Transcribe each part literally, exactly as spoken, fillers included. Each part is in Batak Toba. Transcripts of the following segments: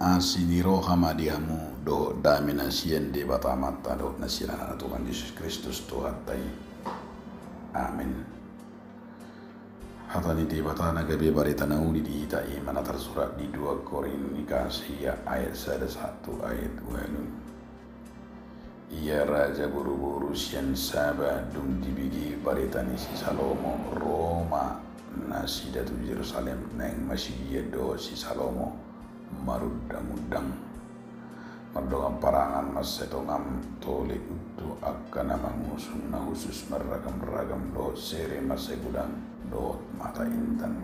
Asi ni roha ma di hamu dohot dame na sian Debata Amanta dohot na sian Anakna Tuhan Jesus Kristus Tuhanta i. Amen. Hata ni Debata na gabe barita na uli di hita i ma na tarsurat di dua Korintus ia ayat sada sahat tu ayat ualu. Ia raja boruboru sian Saba dung dibege barita ni si Salomo, ro ma nasida tu Jerusalem, naeng masigian dohot si Salomo marundangundang. Mardongan parangan mansai tongan, tole untu angka na mangusung, na hushus marragamragam dohot sere mansai godang dohot mata intan.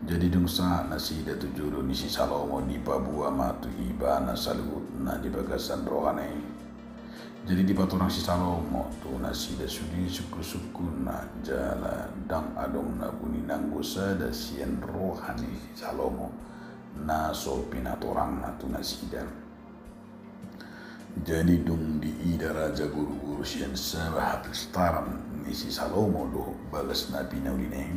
Jadi dung sahat nasida tu jolo ni si Salomo, dipaboa ma tu ibana saluhutna di bagasan rohana i. Jadi dipatorang si Salomo tu nasida sude sungkunsungkunna, jala ndang adong na buni nanggo sada sian roha ni si Salomo na so pinatorangna tu nasida. Jadi dung diida raja boruboru sian Saba hapistaran ni si Salomo dohot bagas na pinaulina i,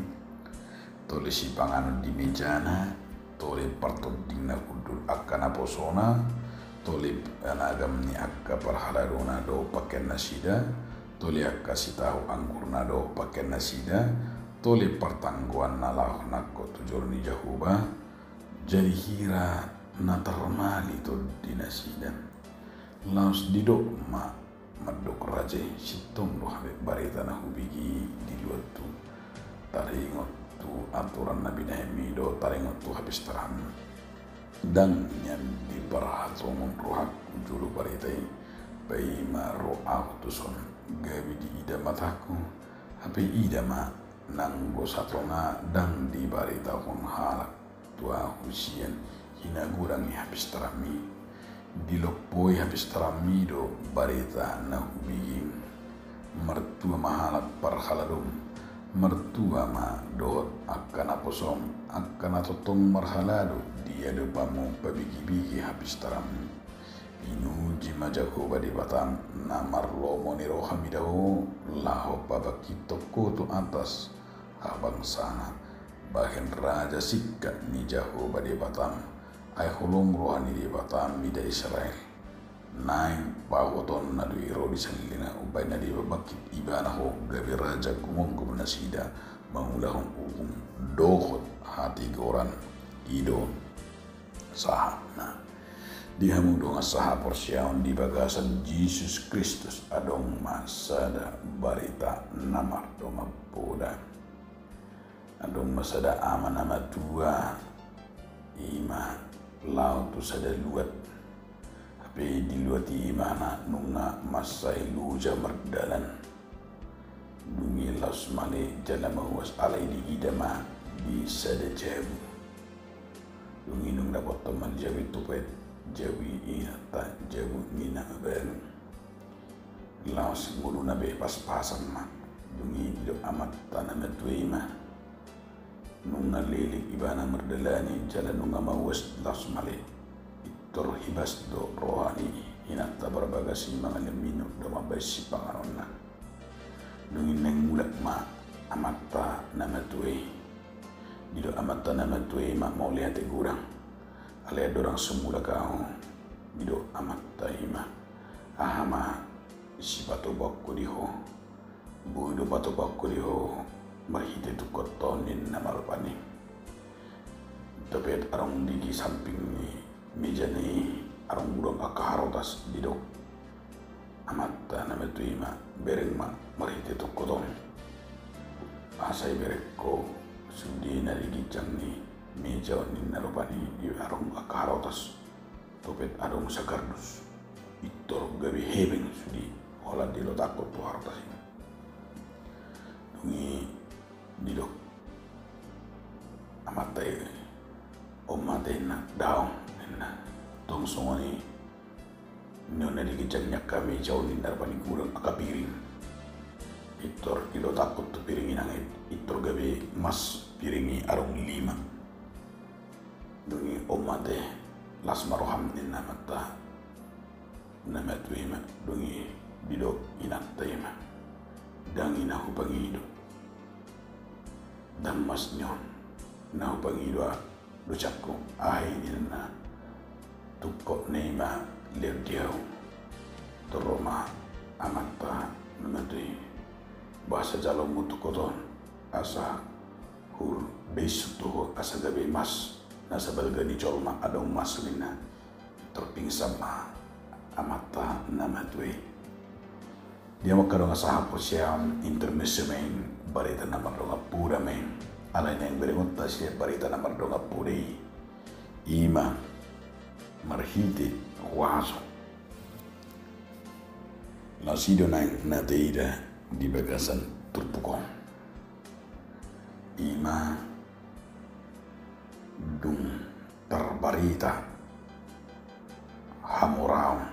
tole sipanganon di mejana, tole partondingna hundul angka naposona, tole panagam ni angka parhaladona dohot pakean nasida, tole angka sitahu anggurna dohot pakean nasida, tole partanggoanna laho nangkok tu jolo ni Jahowa. Jadi hira na tarmali tondi nasida. Laos didok ma mandok raja i, sintong do hape barita na hubege i di luathu. Taringot tu aturan na binahenmi do, taringot tu hapistaranmi. Ndang nian diparhatongon rohangku jolo barita i, paima ro ahu tuson, gabe diida matangku, hape ida ma nanggo satonga ndang dibaritahon halak tu ahu sian hinagodang ni hapistaranmi. Dilompoi hapistaranmi do barita na hubege i. Martua ma halak parhaladom, martua ma dohot angka naposom, angka na tongtong marhalado di adopanmu pabegibege hapistaranmi. Pinuji ma Jahowa Debatam, na marlomo ni roha mida ho, laho pabangkithon ho tu atas habangsana, bahen raja singkat ni Jahowa Debatam, ai holom roha ni Debatam mida Israel. Naeng pahotonna do i ro di sandilna, umbahen na dipabangkit ibana ho gabe raja gumomgum nasida mangulahon uhum dohot hatigoran. I do sahatna. Di hamu dongan sahaporseaon di bagasan Jesus Kristus, adong ma sada barita na mardongan poda. Adong ma sada ama na matua, i ma laho tu sada luat. Hape di luat i ibana nunga mansai loja mardalan. Dung i laos male jala mauas, alai diida ma di sada jabu. Dung i nunga dapothon ma jabu i, tupa jabu i inanta, jabu ni na mabalu. Laos ngoluna be paspasan ma. Dung i didok amanta na matua i ma, nunga leleng ibana mardalani jala nunga mauas, laos male. Pintor hibas do roha ni inanta barbagas i mangan minum do mambahen sipanganonna. Dung i naeng mulak ma amanta na matua i. Didok amanta na matua i ma, mauliate godang. Alai andorang so mulak ahu, didok amanta i ma, aha ma sipatupaonku di ho? Boi do patupaonku di ho marhite tungkothon, ninna ma rupani. Dope adong di samping ni mejana i adong godang angka harotas, didok amanta na matua i ma, bereng ma marhite tungkothon. Asa ibereng ho sude na di ginjang ni meja on, ninna rupani. Di adong angka harotas. Dope adong sakardus. Pintor gabe hepeng sude holan diletakhon tu harotas i. Dung i didok amanta i, on ma, ninna. Daong, ninna. Tong songon i nion na di ginjang ni angka meja on, ninna rupani, godang angka piring. Pintor diletakhon tu piring i nang i, pintor gabe mas piring i, adong lima. Dung i, on ma, las ma roham, ninna amanta na matua i ma. Dung i didok inanta i ma, ndang i na hupangido. Ndang mas nion na hupangido ahu, Ucapku, aha i ninna. Tungkot ni i ma lehon di ahu. Tung ro ma amanta na matua i. Boasa jaloonmu tungkot on? Asa hurbeishon tu ho asa gabe mas, nasa balga ni jolma adong mas ninna. Tor pingsan ma amanta na matua i. Dia mangkadongan sahat porsiam intermezzo ma i, barita na mardongan poda ma i. Alai naeng berengonta sian barita na mardongan poda i, i ma marhite huaso. Laos i do naeng na taida di bagasan turpuk on. I ma dung tarbarita hamoraon,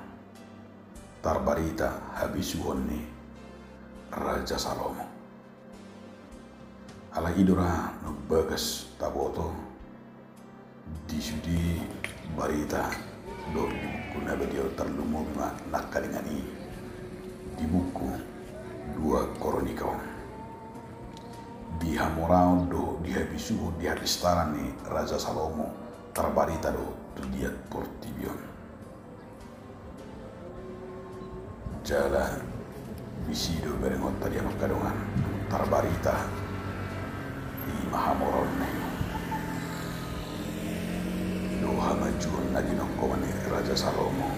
tarbarita habisuhon ni Raja Salomo. Alai i do ra na bagas taboto di sude barita dohot di buku na badia on, tarlumobi ma nangkaningan i di buku dua Kronika on. Di hamoraon dohot di habisuhon, di hapistaran ni Raja Salomo tarbarita do tu liat portibi on. Jala disi do berengonta dia mangkadongan tarbarita i ma hamoraonna i dohot hamajuon na jinongkoman ni Raja Salomo.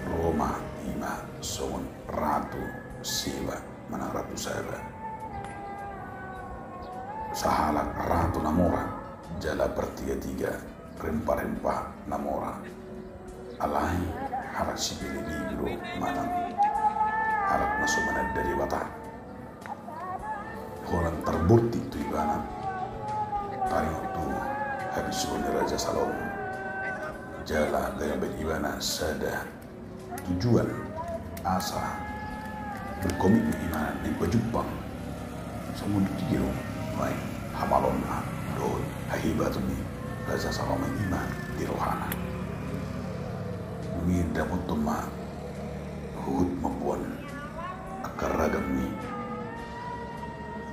Ro ma i ma songon Ratu Seba manang Ratu Saba. Sahalak ratu na mora jala partigatiga remparempa na mora. Alai halak sipelebegu do manang halak na so mananda Debata. Holan tarbortik tu ibana taringot tu habisuhon ni Raja Salomo. Jala gabe ibana sada tujuan asa berkomitmen i ma naeng pajumpang. Songon dia do ma i hamaloonna dohot hahebaton ni Raja Salomo i ma di rohana. Dung i dapothon ma huhut mamboan angka ragam ni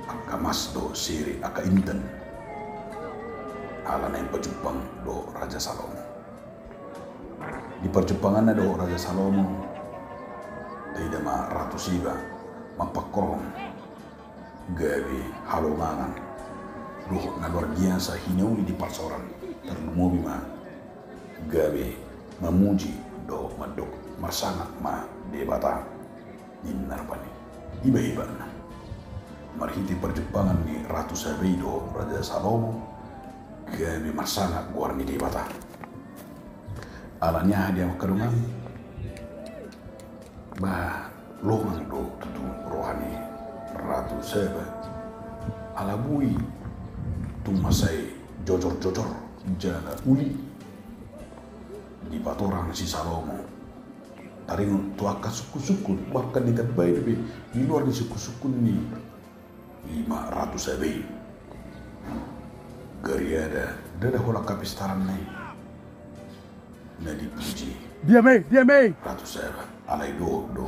angka mas dohot sere, angka intan, ala naeng pajumpang dohot Raja Salomo. Di parjumpanganna dohot Raja Salomo, taida ma Ratu Seba mampangkorhon gabe halongangan dohot na luar biasa hinauli di parsaoran, tarlumobi ma gabe mamuji dohot mandok marsangap ma Debata. Ninna rupani, iba hebatna. Marhite parjumpangan ni Ratu Saba i dohot Raja Salomo, gabe marsangap goar ni Debata. Alani aha dia mangkadongan? Ba longang do tutu roha ni Ratu Saba. Ala boi tung mansai jojorjojor jala uli dipatorang si Salomo. Taringot tu angka sungkunsungkun, bahkan ditambai dope di luar ni sungkunsungkun ni i ma Ratu Saba i. Gariada ndada holan hapistaranna i na dipuji. Diam e, diam e! Ratu Saba, alai dohot do.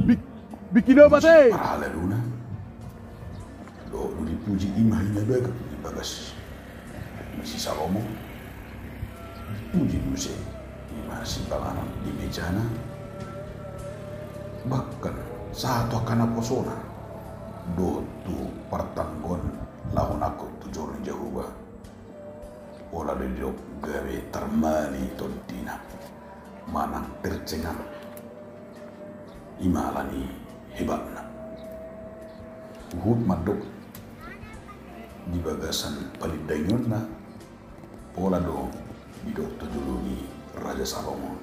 Bi-, bikin obat e! Parhaladona. Dohot do dipuji i ma hinabagot di bagas ni si Salomo. Dipuji muse i ma sipanganon di mejana. Bahkan sahat tu angka naposona dohot tu partanggoan laho nangkok tu joro ni Jahowa. Pola do didok gabe tarmali tondina manang tercengang. I ma alani hebatna. Huhut mandok di bagasan palindangionna, pola do didok tu jolo ni Raja Salomo.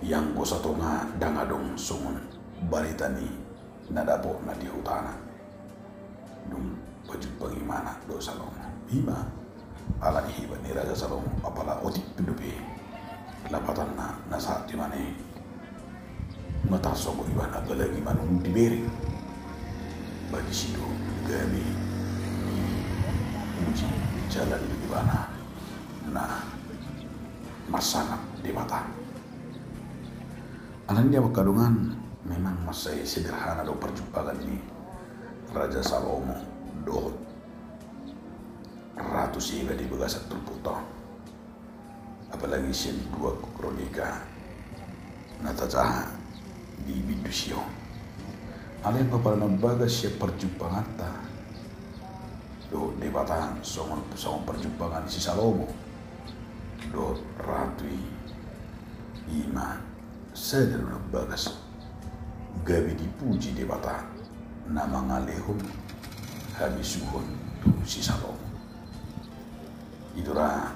Ianggo satonga ndang adong songon barita ni na dapotna di hutana. Dung pajumpang ibana dohot Salomo, i ma alani hebat ni Raja Salomo, apala otik pe dope lapatanna na sahat tu ibana i. Mata sogo ibana apalagi manungkun dibereng. Ba disi do gabe dipuji jala didok ibana na marsangap Debata. Alani dia mangkadongan, memang mansai sederhana do parjumpangan ni Raja Salomo dohot Ratu Seba di bagasan turpukta on. Apalagi sian dua Kronika na tajaha di bindu sia on. Alai angka pala na mambagas sian parjumpanganta dohot Debata songon, songon parjumpangan si Salomo dohot ratu i, ima sada do na mambagas gabe dipuji Debata na mangalehon habisuhon tu si Salomo. I do ra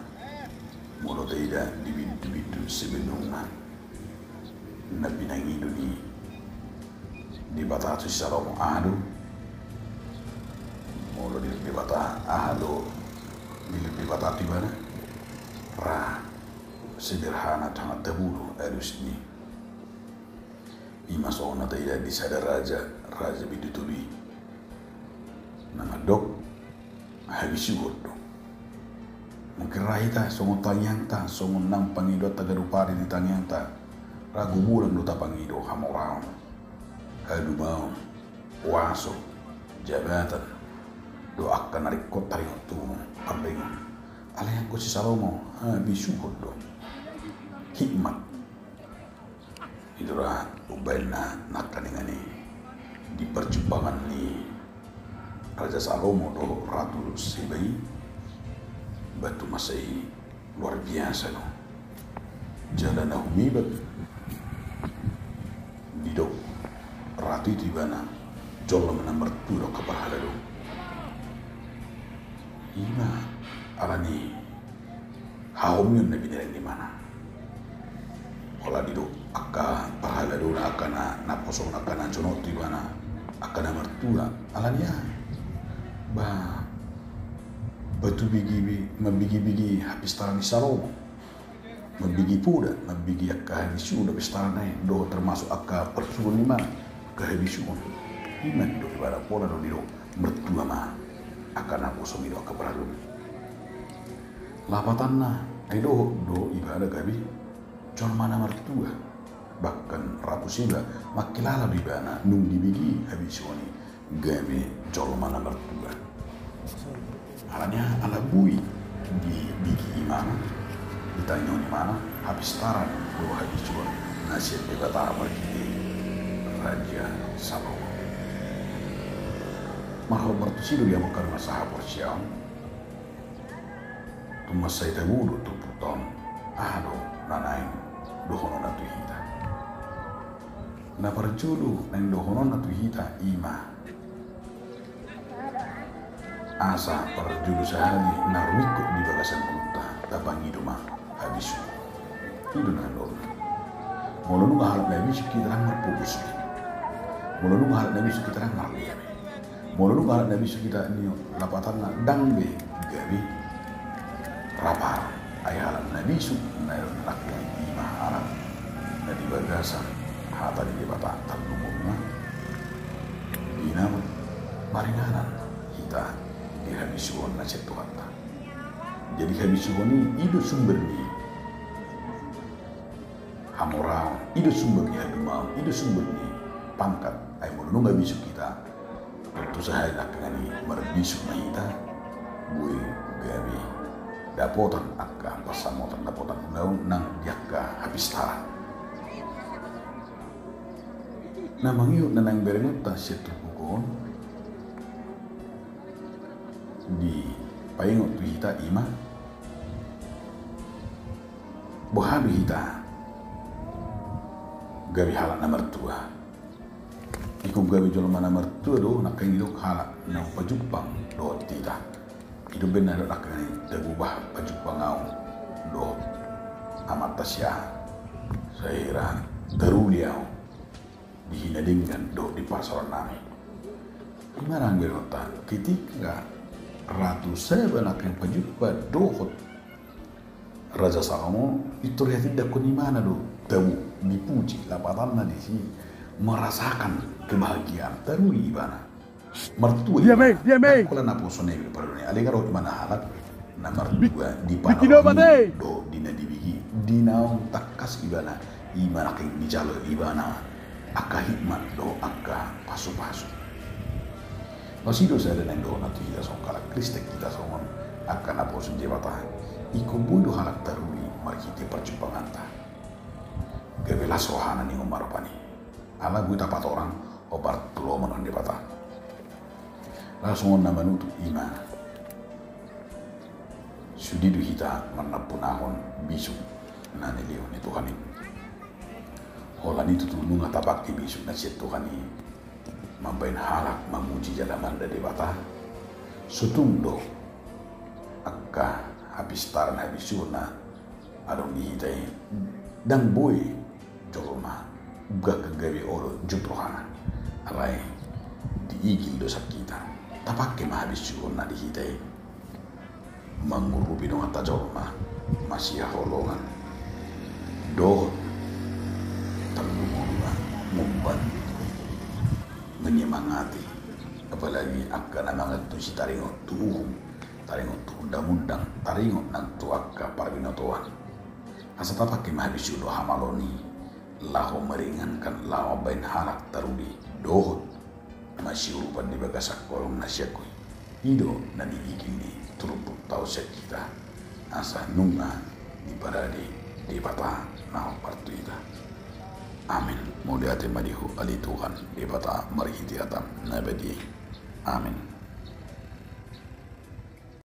molo taida di bindu-bindu sebelumna na pinangido ni Debata tu si Salomo aha do? Molo dilehon Debata aha do? Dilehon Debata tu ibana ra sederhana, tangan tabo do alus ni. Ima songon na taida di sada raja, raja bindu tolu i na mandok habisuhon do. Mungkin ra hita songon tangiangta, songon nang pangidoanta ganup ari di tangiangta, ra gogo do tapangido hamoraon, hadumaon, huaso, jabatan, dohot angka na ringkot taringot tu pardaingon. Alai anggo si Salomo habisuhon do, hikmat. I do ra umbahen na nangkaningan i di parjumpangan ni Raja Salomo dohot Ratu Seba i, ba tung mansai luar biasa do. Jala na humibat didok ratu i tu ibana jolma na martua do angka parhalado. Ima alani hahomion na binereng ni imana. Pola didok angka parhaladona, angka na, na posona, angka na jonok tu ibana, angka na martua. Alani aha? Ba, ba tu bigi, mambigi-bigi hapistaran ni Salomo. Mambigi poda, mambigi angka habisuhon, hapistaran na i dohot termasuk angka parsuhon ni imana, angka habisuhon. Ima didok ibana, pola do didok martua ma angka na posona i dohot angka parhalado. Lapatanna, ai dohot do ibana gabe jolma na martua. Bahkan Ratu Seba mangkilala do ibana nunga dibege habisuhon i gabe jolma na martua. Alani aha? Ala boi dibege imana, ditangihon imana hapistaran dohot habisuhon na sian Debata marhite Raja Salomo. Marhobas tu si do di hamu angka dongan sahaporseaon. Tung mansai tabo do turpukta on, aha do na naeng dohononna tu hita? Na parjolo naeng dohononna tu hita ima asa parjolo sahali na ringkot di bagasan ngolunta, tapangido ma habisuhon. I do na dohononna. Molo nunga halak na bisuk hita, ndang marpogos be. Molo nunga halak na bisuk hita, ndang marlea be. Molo nunga halak na bisuk hita, ninna lapatanna, ndang be gabe rapar. Ai halak na bisuk na nangkin ima halak na di bagasan hata ni Debata tarlumobi ma di na maringanan hita di habisuhon na sian Tuhanta. Jadi habisuhon i, i do sumber ni hamoraon, i do sumber ni hadumaon, i do sumber ni pangkat. Ai molo nunga bisuk hita, tontu sahali nangkaningan i marbisuk ma hita, boi gabe dapotan angka pansamotan, dapotan ulaon nang di angka hapistaran. Na mangihut na naeng berengonta sian turpuk on, dipaingot tu hita ima, boha do hita gabe halak na martua? Ingkon gabe jolma na martua do nangkin didok halak na pajumpang dohot hita. I do umbahen na didok nangkin, tabo bah pajumpang ahu dohot amanta si aha, sai hira taruli ahu di hinadenggan dohot di parsaoran nami. Ima na naeng berengonta, ketika Ratu Seba nangkin pajumpa dohot Raja Salomo, pintor dihatindangkon imana do tabo, dipuji, lapatanna disi merasakan kebahagiaan, taruli ibana. Martua ibana. Ndang pola naposo na i be, pardongan i, alai nga dohot imana halak na martua, di panaon dohot di na dibege, di naung tangkas ibana, ima nangkin dijalo ibana angka hikmat dohot angka pasupasu. Nasi do sada naeng dohononna tu hita songon halak Kristen, hita songon angka naposo ni Debata, ingkon boi do halak taruli marhite parjumpanganta. Gabe las rohana ningon ma rupani. Ala boi tapatorang hombar tu lomo ni Debata. Laos songon na manutup i ma, sude do hita manampunahon bisuk na nilehon ni Tuhan i. Holan i tutu nunga tapake bisuk na sian Tuhan i mambahen halak mamuji jala manda Debata, so tung do angka hapistaran habisuhon na adong di hita i, ndang boi jolma ungkap gabe olo jut rohana. Alai diigil do sian hita. Tapake ma habisuhon na di hita i mangurupi donganta jolma masihaholongan dohot tarlumobi ma ngumban, menyemangati apalagi angka na mangantusi taringot tu uhum, taringot tu undang-undang, taringot nang tu angka parbinotoan. Asa tapake ma habisuhon dohot hamaloon i laho meringankan, laho mambahen halak taruli dohot masiurupan di bagasan holong na sian Ho i. I do na diigil ni turpukta on sian hita, asa nunga diparade Debata na hombar tu hita. Amen. Mauliate ma di Ho ale Tuhan Debata marhite hataM na badia i. Amen.